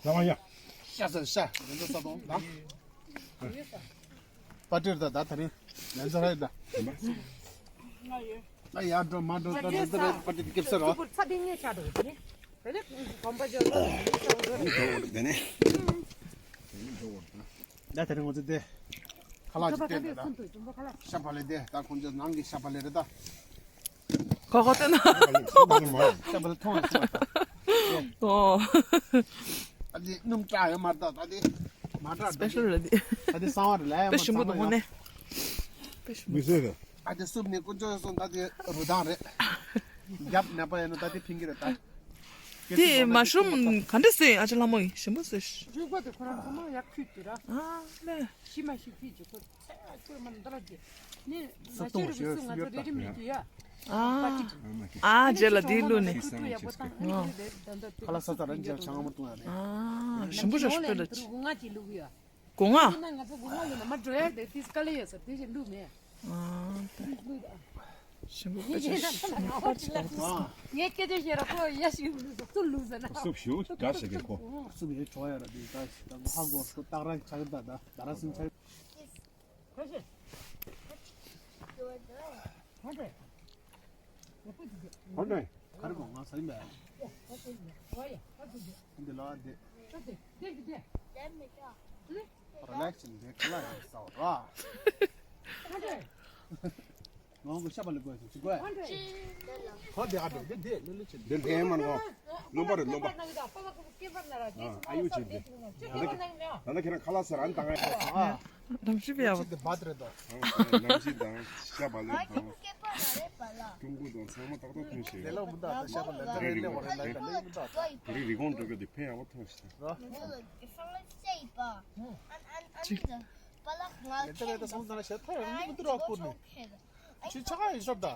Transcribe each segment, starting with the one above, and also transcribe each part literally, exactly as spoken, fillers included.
ལ་མ་ཡ། ཤ་ཟ་ཤ། ལན་ཚ་ས་དང་ད། པ་ཏིར་ད་ད་ད་རིང་ལན་ཚ་ར་ཡི་ད། ཨ་ཡ་འགྲོ་མ་འགྲོ་ད་ལན་ཚ་ར་པ་ཏིར་སྐྱེབས་ས་རོ། ཚ་དེ་ངས་ཆ་འགྲོ་གི་ནི། དེ་ནི་གོམ་པ་འཇོག་ད་ནི། ད་ད་རིང་ང་ཚོ་དེ། ཁ་ལག་ཅིག་བསྟན་ནས་ད། ཤ་བག་ལེབ་དེ་ད་ཁོང་ཚོའི་ནང་གི་ཤ་བག་ལེབ་རེད་ད། ཁོ་ཁོ་ལྟ་ན། ཤ་བག་ལེབ་མཐོང་བ་སོང་བ་ད། ཨོ། ད་དེ་སྣུམ་བཀྲ་ཡོད་མ་རེད་ད། ད་དེ་མ་བཀྲ་སི་པེ་ཤལ་རེད་དེ། ད་དེ་གསང་བ་རེད་ལ་ཡ་མ་དཔེ་ཞིམ་པོ་འདུག་དངོས་གནས། དཔེ་ཞིམ་པོ། མི་བཟོད་རེད། ད་དེ་སུབ་ནས་དཀོན་མཆོག་གསུམ་ད་དེ་རུ་དང་རེད། རྒྱབ་ནད་པ་ཡིན་ན་ད་དེ་ཕིང་གི་རེད་ད། དེ་མ་ཤུམ་ག་འདྲ་ཟོས་ཨ་ཅག་ལྷ་མོ་ཡིན་ཞིམ་པོ་ཟོས། རུས་པ་དེ་ཁོ་རང་ཚང་མ་ཡར་ཁུས་དེ་ར། ཨ་ལེ། ཤི་མ་ཤི་ཕི་ཅི་ཁོ་ཚེ་ཁོ་མ་འདར་གི། ནི་མ་ཤི་རུ་བི་སུ་ང་ཚོ་རེ་རེ་མི་གི་ཡ། ཨ། ཨ་རྗེས་ལ་དེའི་བླུགས་ནས། ཁུ་ཁུ་ཡག་པོ་བཏང་ཁུ་ཁུ་རེ་ད་ད་ད། ཁ་ལག་ས་ཚ་ར་འཇལ་ཆང་མ་བཏུང་ཡ་རེད། ཨ། ཞིམ་པོ་ཞིག་སྤེལ་ལ། སྒོ་ང་ཅི་བླུག་ཡ། སྒོ་ང་། སྒོ་ང་ང་ཚོ་སྒོ་ང་ལ་ན་མ་འགྲོ་ཡ་དེ་ཏིས་དཀའ་ལས་ཡོད་ས་དེ་བཞིན་བླུགས་མེད། ཨ། ཞིམ་པོ་དཔེ་ཆ་ཞིམ་པོ་པར་ཆ་ལ་ཏིས། ངས་སྐད་ཆ་བཤད་ར་ཁོ་ཡ་ཞིག་བླུགས་སོ་སུ་བླུགས་ཟེར་ན། སུབ་ཞུ་དགའ་ཞིག་གི་ཁོ། སུབ་ཡོད་ཆོག་ཡ་ར་དེ་ད་ད་ཧ་གོ་སོ་སྟག་ར་ཆག་ད་ད་ད་ར་སིན་ཆག་ཁོ་ཤེས། ཁོ་ཤེས། ཧོན་ནས། ག་རེ་མོ་ང་ས་ཡིན་པས། འདི་ལ་འདི། རི་ལེགས་ནས་འདི་ཁ་ལག་ཡང་ཟ་བ་ར། ང་གི་ཤ་བག་ལེབ་དགོས་ཤིག་དགོས། ཁོ་འདི་ཨ་འགྲོ་འདི་འདི་ལུ་ལུ་ཆེ་འདི། འདི་འདི་མ་ནོ། རློན་པ་རེད་རློན་པ། ཨ་ཡུ་ཆེ་འདི། ད་ལྟ་ཁྱེད་རང་ཁ་ལག་ཟ་ར་ཨ་ནི་ད་ང་ཡ། ནམ་ཞིག་པའི་ཡག་པོ། ནམ་ཞིག་དང་ཤ་བག་ལེབ་དང་། ཀྲུང་གོ་དང་ཚང་མ་ཏག་ཏག་ཐོན་ཤེས། ལེ་ལོ་མི་འདུག་ད་ཤ་བག་ལེབ་ད་རེ་ལེ་བ་རེ་ལ་ད་ལེ་མི་འདུག་ད། བོད་རིགས་རི་ཀོན་འགྲོ་རྒྱུ་དེ་ཕན་ཡག་པོ་ཐོན་ཤེས། ལེ་ད་ལེ་ད་སོང་ཙང་ཤ་ཐོན་ཡང་མི་འདུག་རོགས་སྐུར་ནས། ཁྱོད་ཆ་ག་ཡིན་སོབ་ད།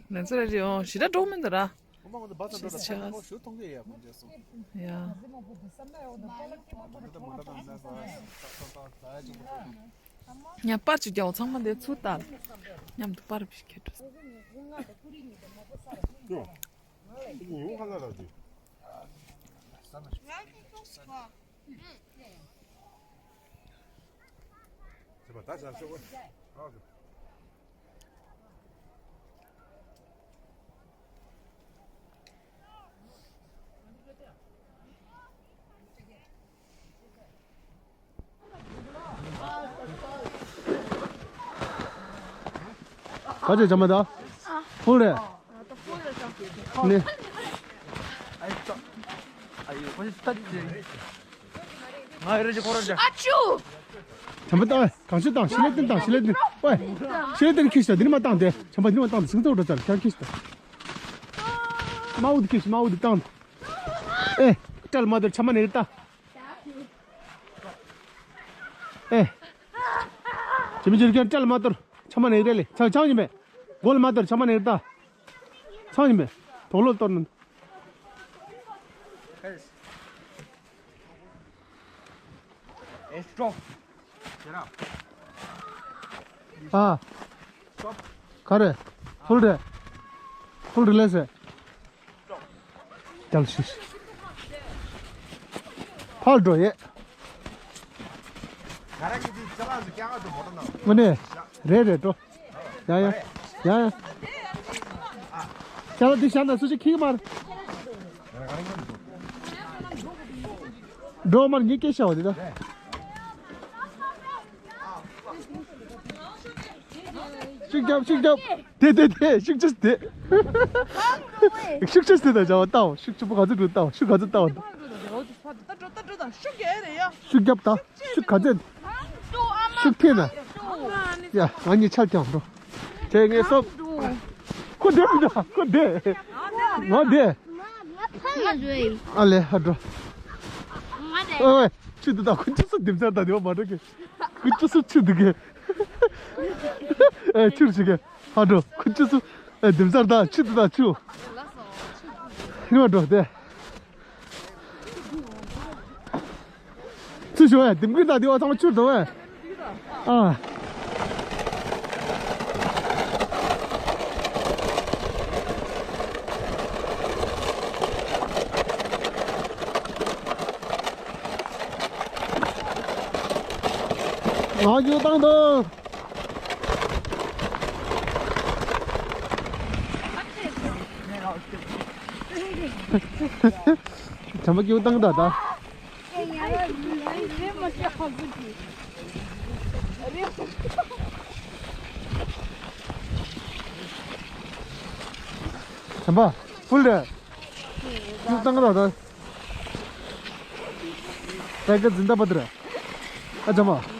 ལན་ཚ་རེ་རེ་ཨོ་ཞི་ད་འགྲོ་མི་འདུག་ར། ཁོ་མ་ཁོ་ཚོ་བ་ཚ་འགྲོ་ད་ཁོ་མ་ཁོ་ཞུ་མཐོང་གི་ཡ་ཁོ་ཚོ་སོང་། ཡ། ཉ་པར་ཅིག་རྒྱག་འོ་ཚང་མ་འདི་ཚུར་ལྟ། མཉམ་དུ་པར་བཞི་ཁྱེར་འགྲོ། ཡོ། ཡོང་ཁ་ལ་ར་དེ། ག་ཚོད་བྱ་མ་ད། ཕུལ་རེད། ནི། ང་རེ་ཅི་ཁོ་ར་ཅི། ཨ་ཅུ། བྱ་མ་ད་གང་ཚོད་བཏང་ཤི་ལེ་ཏིན་བཏང་ཤི་ལེ་ཏིན་ཨོའི། ཤི་ལེ་ཏིན་ཁྱུ་ཤ་འདི་ནི་མ་བཏང་དེ་བྱ་མ་འདི་ནི་མ་བཏང་དེ་སིང་ཚོགས་འགྲོ་ཚར་ཁྱང་ཁྱུ་ཤ། མ་འུ་དི་ཁྱུ་ཤ་མ་འུ་དི་བཏང་། ཨེ། སྐྲལ་མ་དོར་ཆ་མ་ནེ་རི་ལྟ། ཨེ། ཇི་མི་ཇི་རི་ཀན་སྐྲལ་མ་དོར་ཆ་མ་ནེ་རི་ལེ་ཆང་ཆང་ཡིན་མེད། གོལ་མ་དོར་ཆ་མ་ནེ་རི་ལྟ། ཆང་ཡིན་མེད། དོག་ལོ་གཏོར་ནི། ཨེ་སི་ཊོབ། ཨ། སི་ཊོབ། ག་རེ། ཕུལ་རེད། ཕུལ་རི་ལེ་སེ། ཅལ་ཤིས། ཕར་འགྲོ་ཡེ། དངོས་གནས། རེད་རེད་འགྲོ། ཡ་ཡ། ཡ་ཡ། ཅ་ལག་འདི་བཞག་ན་སུ་ཞིག་ཁྱི་མར། འགྲོ་མར་ངས་སྐད་བཤད་པ་འདི་ད། ཤུགས་རྒྱབ་ཤུགས་རྒྱབ། དེ་དེ་དེ་ཤུགས་ཆེ་དེ། ཤུགས་ཆེ་དེ་ད་བྱ་བ་ལྟ་བ་ཤུགས་ཆེ་པོ་ག་ཚོད་འགྲོ་ལྟ་བ་ཤུགས་ག་ཚོད་ལྟ་བ། ཤུགས་རྒྱབ་ད་ཤུགས་ག་ཚོད། ཤུགས་ཐེབས་ན། ཡ་ང་གཉིས་ཆར་ཀྱང་འགྲོ། དེ་ངས་སོབ། ཁོ་བསྡད་མི་འདུག་ཁོ་བསྡད། ང་བསྡད། ཨ་ལེ་ཧ་འགྲོ། ཨོ་ཆུ་འདུག་ད་ཁོ་ཆུ་སུ་ལྡིམ་ཚར་ད་དེ་བ་མ་འགྲོ་གི། ཁོ་ཆུ་སུ་ཆུ་འདུག་གི། ཨེ་ཆུར་ཞིག་གི། ཧ་འགྲོ་ཁོ་ཆུ་སུ། ཨེ་ལྡིམ་ཚར་ད་ཆུ་འདུག་ད་ཆུ། ཡོད་འགྲོ་དེ། ཚུར་ཞོག་ཨེ་ལྡིམ་གི་ད་དེ་བ་ཚང་མ་ཆུར་འགྲོ་ཨེ། ཨ། ང་རྒྱུག་བཏང་འདུག་བྱམས་པ་རྒྱུག་བཏང་འདུག་ད། བྱམས་པ། ཕུལ་རེད། རྒྱུག་བཏང་གི་རེད་ད། ད་ག་འཛིན་ད་པ་དེ་རེད། ཨ་བྱམས་པ།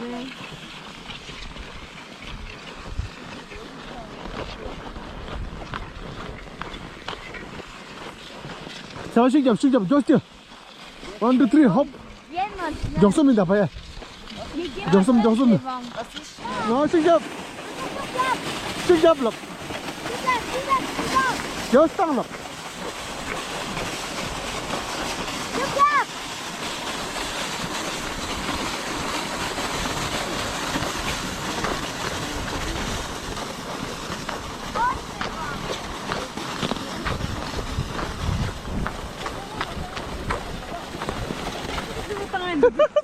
བྱམས་པ་ཤུགས་རྒྱབ། ཤུགས་རྒྱབ། མགྱོགས་ཤིག One, two, three, hop. མགྱོགས་སོང་མིན་ད་ཕ་ཡ། མགྱོགས་སོང་། མགྱོགས་སོང་། ང་ཤུགས་རྒྱབ། ཤུགས་རྒྱབ་ལགས། མགྱོགས་བཏང་ལགས།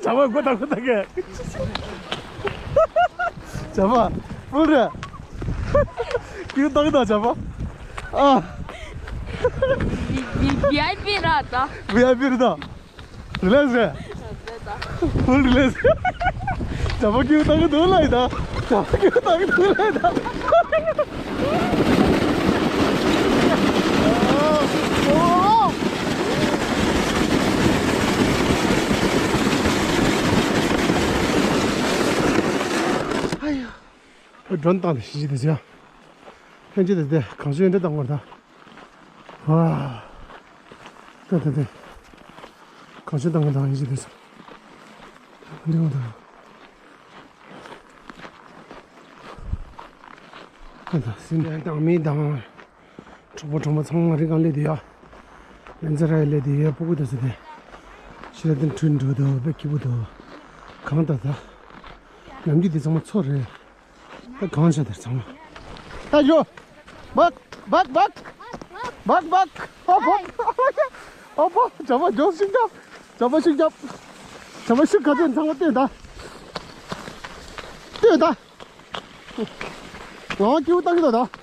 བྱམས་པ་མགོ་ཐག་མགོ་ཐག་གི། བྱམས་པ། ཕུལ་རེད། ཁྱེད་བཏང་ད་བྱམས་པ། ཨ། ཝི་ཨའི་པི་ར་ད། ཝི་ཨའི་པི་ར་ད། རི་ལེགས་རེད། ཕུལ་རི་ལེགས། བྱམས་པ་ཁྱེད་བཏང་གི་འདུག་ལབ་ཡིན་ད། བྱམས་པ་ཁྱེད་བཏང་གི་འདུག་ལབ་ཡིན་ད། ཨ་ཡ། ཨ། ཌོན་བཏང་དེ་ཤི་ཤི་དེ་ཟེར། ལྷན་ཅིག་དེ་དེ་གང་བྱུང་འདྲ་བཏང་བར་ད། ཨ། ད་ད་དེ། གང་བྱུང་བཏང་གི་ད་ལྷན་ཅིག་དེ་ཟེར། འདི་འོ་ད། ད་ད་སིན་དང་མི་དང་། གྲོགས་པོ་གྲོགས་མོ་ཚང་མ་རི་སྒང་སླེབས་དུས་ཡ། ལན་ཚ་ར་ཡ་སླེབས་དུས་ཡ། སྤུ་གུ་དེ་ཚོ་དེ། ཤི་ར་དེ་འཁྲུལ་འགྲོ་འདུག་དཔེ་སྐྱིད་པོ་འདུག་གང་ད་ད། ནམ་རྒྱུན་དེ་ཚང་མ་མཚོ་རེད། ད་གང་བྱས་དེར་ཚང་མ། ད་ཡོ། བག་བག་བག་བག་བག་ཨོ་པོ། ཨོ་པོ། བྱམས་པ་མགྱོགས་ཤིག་རྒྱབ། བྱམས་པ་ཤུགས་རྒྱབ། བྱམས་པ་ཤུགས་ག་ཚོད་ཚང་མ་བལྟས་ད། བལྟས་ད། ང་སྐྱིད་པོ་བཏང་གི་འདུག་ད།